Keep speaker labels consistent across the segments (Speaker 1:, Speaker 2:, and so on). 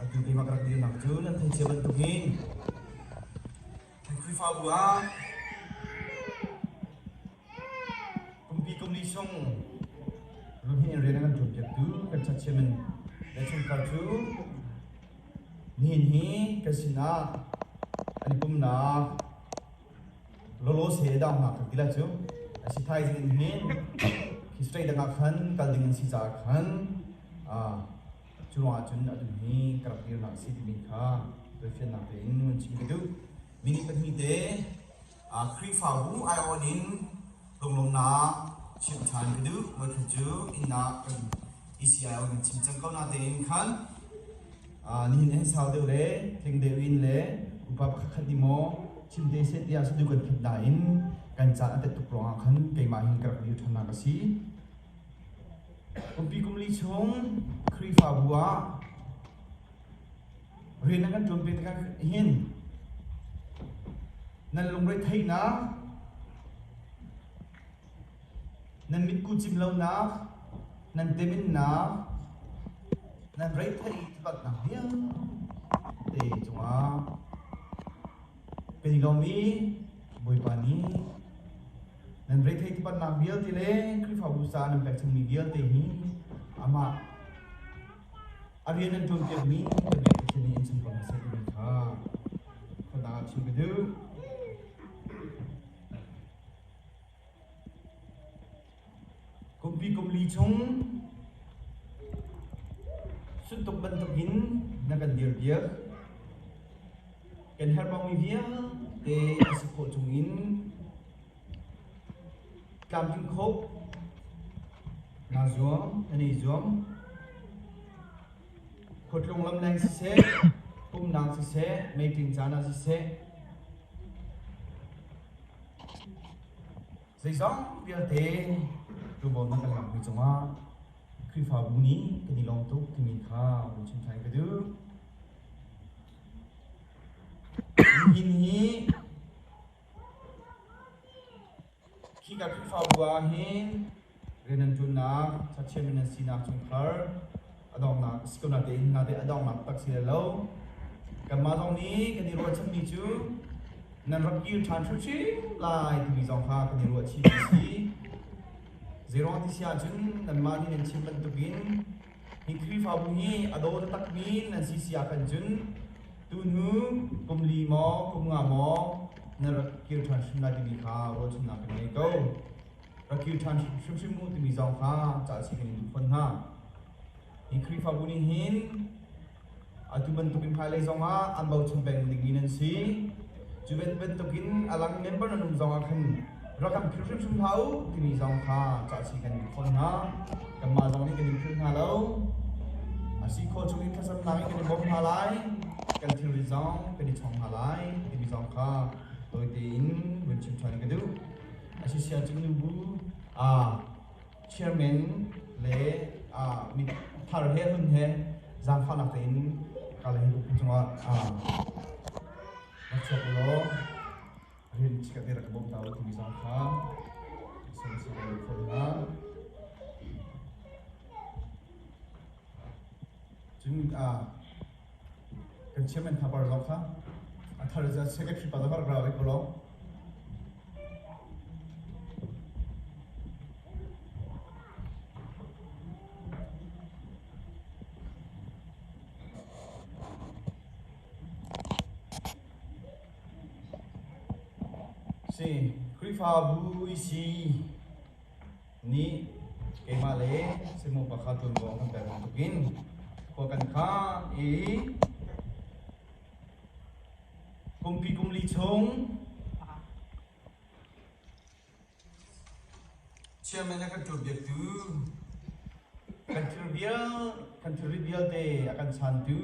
Speaker 1: Atu keimah ka rak dirnak cu nan theih cia bantukin kan Khrihfabu ah kumpi kumli chung lunghnih in rian a kan ṭuanpiaktu kan church chairman le chungkhar cu nihin hi kan sinah an i pumnak lawlaw se dang hna kan ti lai cu. A si thaizing in hin khi state dang ah khan kal ding an si caah khan cu ruangah cun atu hi ka rak dirnak a si timi kha tawifiannak tein vun chim ka duh. Minute pahnih te Khrihfabu aiawh in lunglawmhnak chimh ṭhan ka duh. Voikhat cu inn ah kan ECI kan chim cang ko natein khan Nihin hi sau deuh le tling deuh in le upa pakhat khat nih maw chim te seh tiah sadu kan that nain kan caan a tet tuk ruangah khan keimah hin ka rak dir ṭhannak a si. Kumpi kumli chung Khrihfabu ah rian nan kan ṭuan pe tikah hin nan lungretheihnak Nan mitku cim lonak, nan teminnak, nan reithei tlawtnak vialte cungah kan i lawm i Bawipa nih nan reithei tipatnak vialte le Khrihfabu ca nan pekchanmi vialte hi amah a rian nan ṭuanpiakmi kan biak Pathian nih in cham ko hna seh timi kha khuadang ah chim ka duh. Kumpi kumli chung suntuk bantukin na kan dirpiak. Kan herhbaumi vialte a si khawh chungin tlamtling khawh naa zuam, nan i zuam. Khuatlung lamleng siseh, pumnak siseh, meitling caan ah siseh, Zeizong vialte ṭuanvo na kan lakmi cungah Khrihfabu nih kan i lawm tuk timi kha vun chim ṭhan ka duh. Nihin hi Khika Khrihfabu ah hin rian an ṭuannak, chachiami nan sinak chungkhar a donghnak si ko natein nate a donghnak tak si lo. Kanmah zong nih kan i ruahchanmi cu nan rak kir ṭhan hrimhrim lai timi zong kha kan i ruahchih a si. Zeiruang ti si ahcun nanmah nih nan chim bantukin hi Khrihfabu hi a daw taktakmi nan si si ahkhan cun tuhnu kum li maw kum nga maw na rak kir ṭhan hrim lai timi kha ruahchannak kan ngei ko. Rak kir ṭhan hrimhrim u timi zong kha ca si kan in duh fawn hna. Hi Khrihfabu nih hin atu bantukin hmailei zongah an bochan peng dingmi nan si. Cu bantukin a lang member nan um zongah khan rak kan philh hrimhrim hlah u timi zong kha cah chih kan duh fawn hna. Kanmah zong nih kan in philh hna lo. A si khawh chungin thlacamnak in kan i bawm hna lai. Kan thilri zong kan i chawng hna lai timi zong kha tawi tein vun chim ṭhan ka duh. A si sia cun nubu chairman le mi thar he hun he zaangfahnak tein ka le hi cungah rak chuak u law rian chikat te rak ka bawm ta u timi zong kha sawm si ka duh fawn hna. Cun kan chairman thapar zong kha a thar secretary pa zong kha rak ra ve ko law. Si, Khrihfabu i si nih keimah le Simon pakhat ṭuanvo an kan pek bantukin khua kan khaan i kumpi kumli chung chairman a kan ṭuanpiaktu kan thil vial kan thilri vialte a kan chantu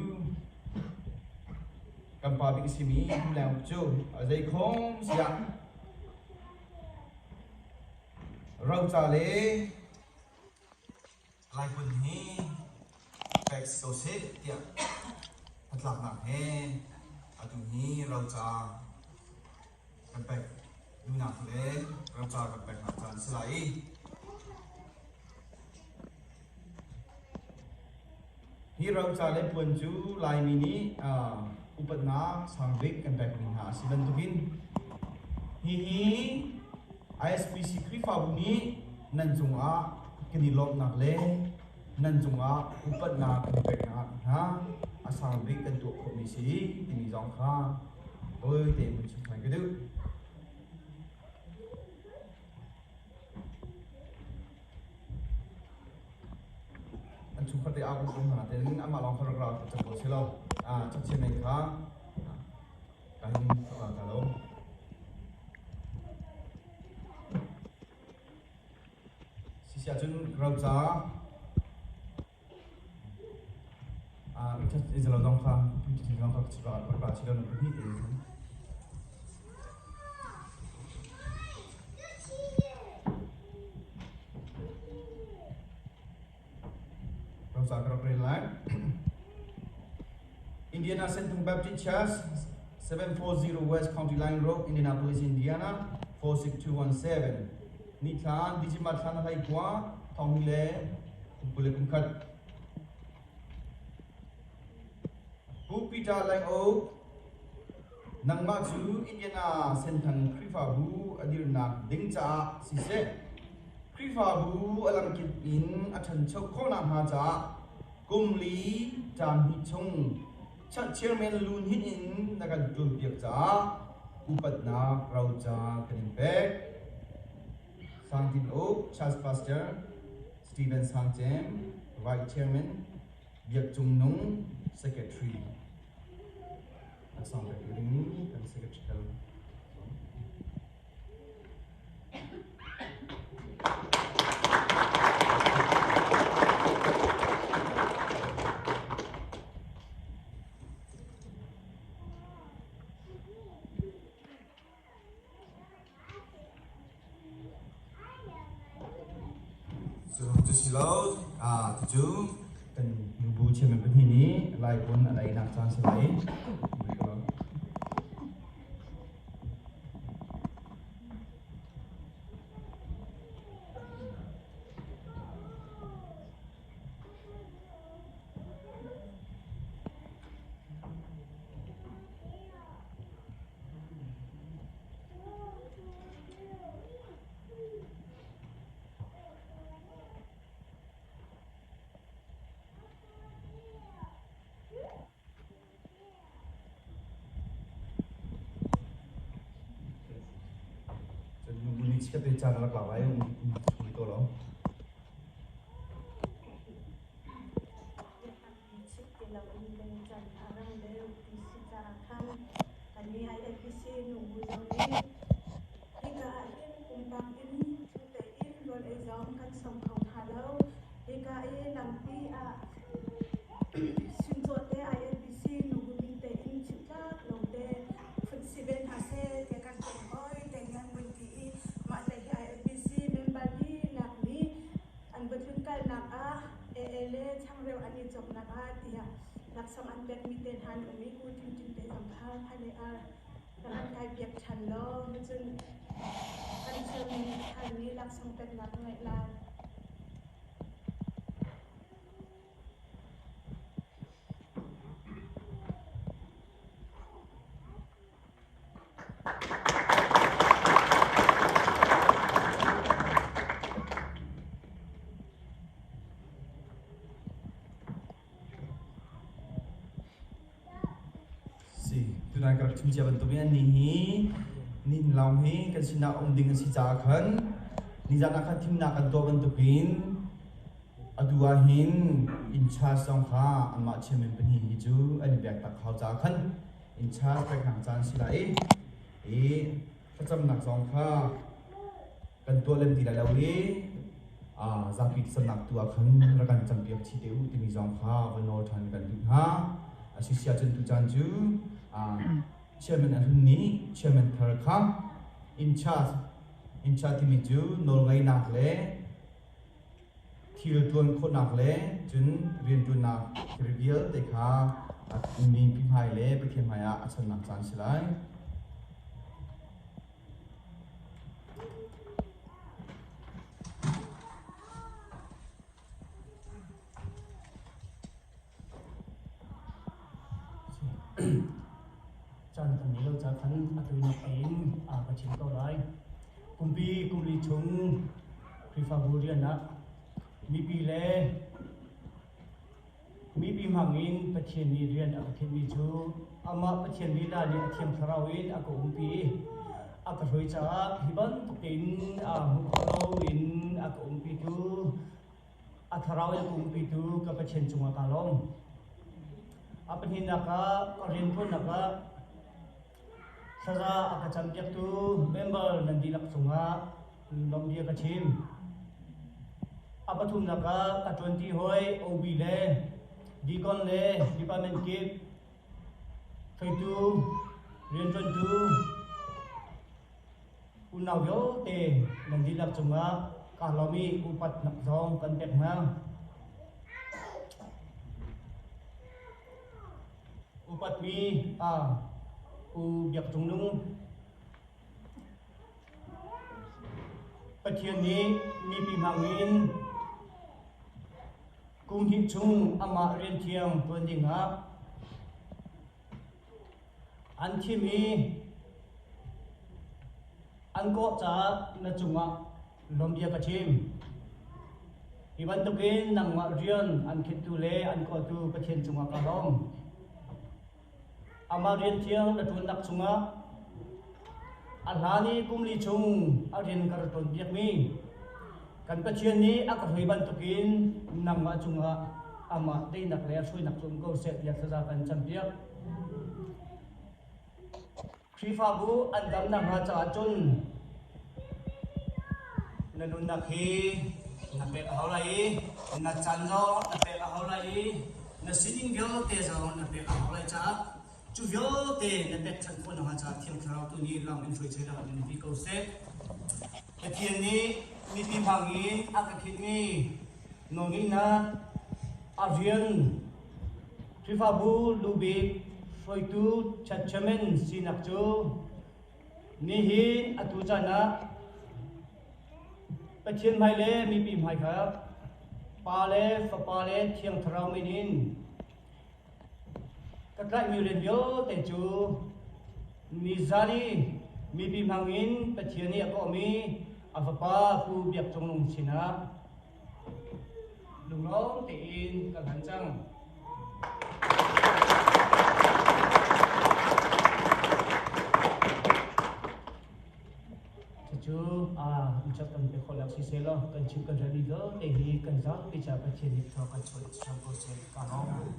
Speaker 1: kan pa bik a simi Pu Leng Uk cu a zeikhom siah Roca le Laiphun hi pek si ko seh tiah hnatlaknak he atu hi roca kan pek duhnak le roca kan peknak caan a si lai i. Hi roca le puan cu Laimi nih upatnak sangbik kan pekmi hna a si bantukin hihi ISPC Khrihfabu nih nan cungah kan i lawmhnak le nan cungah upatnak kan peknak hna a sangbik kan tuah khawhmi si timi zong kha tawi tein hun chim ṭhan ka duh. An chungkhat te aa kum hna tein amah lawng kha rak ra cang ko si lo. Chakchia men kha ka hin ra ta lo. Sisi ahcun roca Israel zong kha zong kha rak ra chi lo na pahnih te in. Roca ka rak rel lai. Indiana Sentung Baptist Church, 740 West County Line Road, Indianapolis, Indiana 46217. Ni thla December thla na hlei kua thong le kum 20 le kum khat. Pu Peter Lang O, nangmah cu Indiana Senthang Khrihfabu a dirnak ding caah siseh, Khrihfabu a lamkip in a ṭhancho khawh nakhnga caah kum li caan hnih chung chairman lu hnin in na kan ṭuanpiak caah upatnak roca kan in pek. Sang Tin Uk, Church Pastor, Stephen Sang Cem, Vice Chairman, Biak Cung Nung, Secretary. Laksawng pek ding kan secretary. Cu si lo, cucu kan nubu chairman pahnih nih Lai pun an einak caan si lai. Nubu nih chiat te caan rak la lai um to lo.
Speaker 2: Chim ti loin kan chan a rang deuh ti si caah khan kannih IFBC nubu zong nih hika ah hin pumpak in cu tein rawl ei zong kan sawm kho hna lo. Hika i lampi ah Sumcaw te IFBC nubu min tein chimh tlak lo te phun si ve hna seh tiah kan tuan hoi te nan vun ti i mah hlei hi IFBC member dihlak nih an va tlunkalnak ah AA le changreu an i cawknak ah tiah laksawng an pekmi te hna an um i Ku Tin Tin te zong kha hmailei ah rak an kai piak ṭhan law cun kan chairman thar nih laksawng peknak a ngeih lai.
Speaker 1: Si, tunai ka rak chim cia bantukin annih hi nin lawng hi kan sinah um ding an si caah khan nizan ah khan thimnak kan tuah bantukin atu ah hin in charge zong kha anmah chairman pahnih hi cu an i pek tak hau caah khan in charge peknak caan si lai i thlacamnak zong kha kan tuah lem ti lai lo i zapi thlacamnak tu ah khan rak kan campiak chih te u timi zong kha va nawl ṭhan kan duh hna. A si sia cun tucaan cu chairman a hlun nih chairman thar kha in charge in charge timi cu nawlngeihnak le thil ṭuan khawhnak le cun rianṭuannak thil vialte kha mipi hmai le Pathian hmai ah a channak caan si lai.
Speaker 3: Caan kan ngei lo ca khan a tawinak tein ka chim ko lai. Kumpi kumli chung Khrihfabu rian ah mipi le mipi hmangin Pathian nih rian a ka khinhmi cu amah Pathian lila nih a Thiang Thlarau in a ka umpi i a ka hruai caah hi bantuk tein hmuh khawh loin a ka umpitu a thlarau in a ka umpitu ka Pathian cungah kaa lawm. A pahnihnak ah ka rianṭuannak ah thlaza a ka campiaktu member nan dihlak cungah lawmhbia ka chim. A pathumnak ah ka ṭuanṭi hawi OB le deacon le department kip hruaitu rianṭuantu unau vialte nan dihlak cungah kaa lawm i upatnak zong kan pek hna. Upatmi a Pu Biak Cung Nung Pathian nih mipi hmangin kum hnih chung amah rian thiang ṭuan dingah An thim i an kawh caah na cungah lawmbia ka chim. Hi bantukin nangmah rian an khinhtu le an kawhtu Pathian cungah ka lawm. Amah rian thiang na ṭuannak chungah a hlan i kum li chung a rian ka rak ṭuanpiakmi kan Pathian nih a ka hruai bantukin nangmah cungah amah teinak le hruainak cu um ko seh tiah thlaza kan campiak. Khrihfabu an dam nakhnga caah cun na nunnak hi na pek a hau lai i na caan zong na pek a hau lai i na sining vialte zong na pek a hau lai caah cu vialte na pekchanh khawh nakhnga caah Thiang Thlarau tu nih lam in hruai chenak in ti ko seh. Pathian nih mipi hmangin a ka khinhmi nawlngeihnak a rian Khrihfabu lubik hruaitu chairman sinak cu nihin atu caan ah Pathian hmai le mipi hmai kha Pa le Fapa le Thiang Thlarau min in ka tlaihmi rian vialte cu nizan i mipi hmangin Pathian nih a kawhmi a Fapa Pu Biak Cung Nung sinah lunglawm tein ka hlan cang. Cucu chap kan pe khawh lak si seh law kan chim kan rel vialte hi kan zapi ca Pathian nih thaw kan chuah cang ko seh ka lawm.